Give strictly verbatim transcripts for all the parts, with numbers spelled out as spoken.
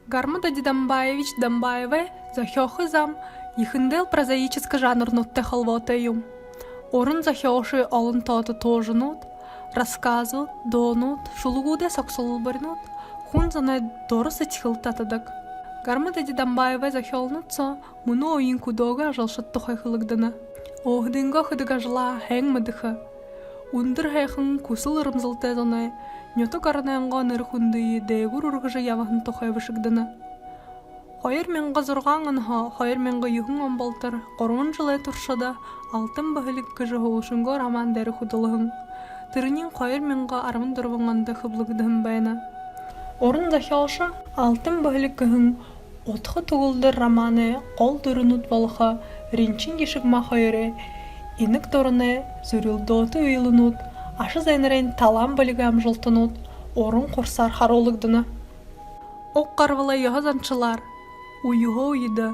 Гарма-Дади Дамбаевич Дамбаевай зохёохы зам ехэндэл прозаическа жанрнуудтай холбоотой юм. Уран зохёолшын олон тоото туужанууд, рассказууд, дуунууд, шүлэгүүдэй согсолборинууд хүн зоной дура сэдьхэл татадаг. Гарма-Дади Дамбаевай зохёолнууд соо мүнөө үеын хүдөөгэй ажалшад тухай хэлэгдэнэ. Өөһэдынгөө хэдэг ажалаа һайн мэдэхэ, үндэр һайхан хүсэл эрмэлзэлтэй зоной, нютаг оронойнгоо нэрэ хүндые дээгүүр үргэжэ ябаһан тухай бэшэгдэнэ. Хоёр мянга зургаан онһоо хоёр мянга юһэн он болотор гурбан жэлэй туршада «Алтан бэһэлиг» гэжэ һүүлшынгөө роман дээрэ хүдэлһэн. Тэрэниинь хоёр мянга арбан дүрбэн ондо хэблэгдэһэн байна. Уран зохёолшо «Алтан бэһэлиг» гэһэн удха түгэлдэр романай гол дүрэнүүд болохо Ринчин Гишигма хоёрой инаг дуранай зүрилдөөтэ үйлэнүүд, аша зээнэрэй талаан бэлигэй амжалтанууд уран хурсаар харуулагдана. Уг гарбалай ёһо заншалаар үеһөө үедэ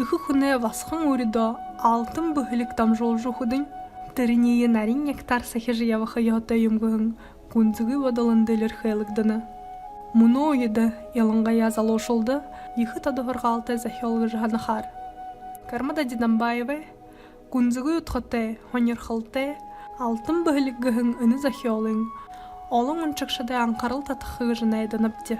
эхэ хүнэй басаган үрэдөө алтан бэһэлиг дамжуулжа үгэхэдэнь, тэрэниие нарин нягтаар сахижа ябаха ёһотой юм гэһэн гүнзэгы бодолынь дэлгэрхийлэгдэнэ. Мүнөө үедэ, илангаяа залуушуулда ехэ тодорхойлолтой зохёол гэжэ һанахаар. Гарма-Дади Дамбаевай гүнзэгы удхатай, һонирхолтой «Алтан бэһэлиг» гэһэн энэ зохёолынь олон уншагшадай анхарал татаха гэжэ найданабди.